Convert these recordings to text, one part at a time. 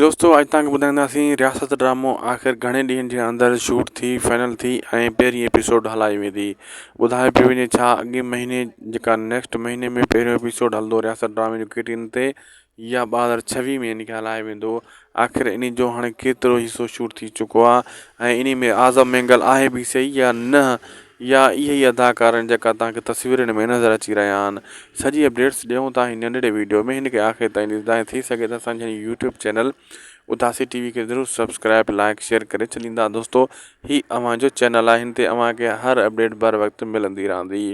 دوستو اڄ توهان کي ٻڌائينداسين رياست ڊرامو آخر گهڻي ڏينهن جي اندر شوٽ ٿي فائنل ٿي ۽ پهرين ايپيسوڊ هلائي ويندي ٻڌايو پيو وڃي ڇا اڳئين مهيني جيڪا نيڪسٽ مهيني ۾ پهريون ايپيسوڊ هلندو رياست ڊرامي جو ڪي ٽي اين تي يا 2026 ۾ ان کي هلايو ويندو آخر انهي جو هاڻي ڪيترو حصو شوٽ ٿي چڪو آهي ۽ انهي ۾ اعظم مينگل آهي به صحيح يا نه يا اهي ئي اداڪار آهن جيڪا توهان کي تصويرن ۾ نظر اچي رهيا آهن. سڄي اپڊيٽس ڏيون ٿا هن ننڍڙي ويڊيو ۾ هن کي آخر تائين ڏسندا ۽ ٿي سگهي ته اسان جي هن يوٽيوب چينل اداسي ٽي وي کي ضرور سبسڪرائب لائڪ شيئر ڪري ڇڏيندا دوستو هي اوهان جو چينل آهي هن تي اوهان کي هر اپڊيٽ بر وقت ملندي رهندي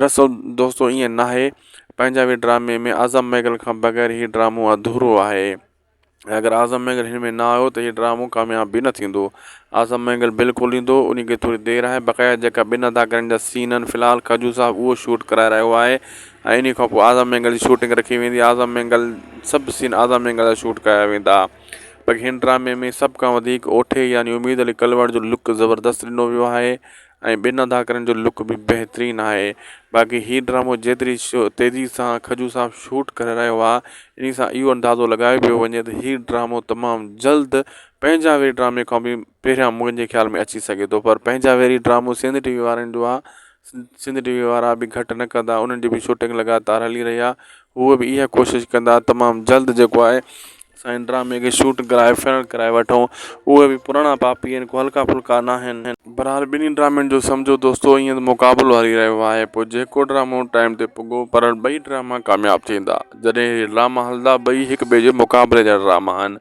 دراصل دوستو ائين ناهي پنهنجا وي ڊرامي ۾ اعظم ميگل کان بغير هي ڊرامو اڌورو آهي. ۽ اگر اعظم مينگل هن ۾ نه آيو ته هي ڊرامو ڪامياب به نه ٿيندو. اعظم مينگل بلڪل ايندو انهي کي ٿوري دير آهي بقايا جيڪا ٻن اداڪارن جا سين آهن في الحال کجو صاحب اهو شوٽ ڪرائي رهيو آهي ۽ انهي کان پوء اعظم مينگل جي شوٽنگ رکي ويندي اعظم مينگل سڀ سين اعظم مينگل جا شوٽ ڪيا ويندا باقي هن ڊرامي ۾ سڀ کان وڌيڪ اوٺي يعني اميد علي ڪلوڙ جو لڪ زبردست ڏنو ويو آهي ۽ ٻن اداڪارن جو لڪ به بهترين آهي باقي هي ڊرامو جيتري تيزي سان کجو صاحب شوٽ ڪري رهيو آهي انهي سان اهو اندازو لڳايو پيو وڃي ته هي ڊرامو تمام جلد پنهنجا ويري ڊرامي کان به پهريان منهنجي خيال ۾ اچي سگهي ٿو پر پنهنجا ويري ڊرامو سنڌ ٽي وي وارن جو آهي سنڌ ٽي وي وارا به گهٽ نه ڪندا انهن جي به شوٽنگ لڳاتار هلي رهي آهي هو به اها ڪوشش ڪندا تمام جلد جيڪو آهي سائين ڊرامي کي شوٽ ڪرائي فائنل ڪرائي وٺون اهي به پراڻا پاپي آهن ڪو هلڪا ڦلڪا ناهن. بھرحال ٻنهي ڊرامن جو سمجهو دوستو ائين ته مقابلو هلي رهيو آهي پوء جيڪو ڊرامو ٽائيم تي پڳو پر ٻئي ڊراما ڪامياب ٿيندا جڏهن هي ڊراما هلندا ٻئي هڪ ٻئي جي مقابلي جا ڊراما آهن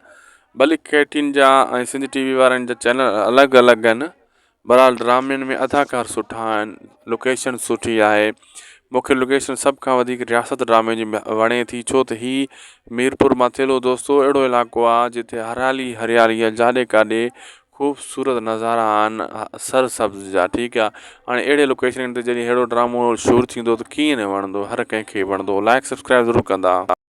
ڀلي ڪي ٽي اين جا ۽ سنڌ ٽي وي وارن جا چينل الڳ الڳ آهن بھرحال ڊرامن ۾ اداڪار سٺا آهن لوڪيشن سٺي آهي مونکي لوڪيشن سڀ کان وڌيڪ رياست ڊرامي جي وڻي ٿي ڇو ته هي ميرپور ماٿيلو دوستو اهڙو علائقو آهي جتي هريالي هريالي آهي جاڏي ڪاڏي خوبصورت نظارا آهن سر سبز جا ٺيڪ آهي هاڻي اهڙي لوڪيشن تي جڏهن اهڙو ڊرامو شروع ٿيندو ته ڪيئن نه وڻندو هر ڪنهن کي وڻندو لائڪ سبسڪرائب ضرور ڪندا.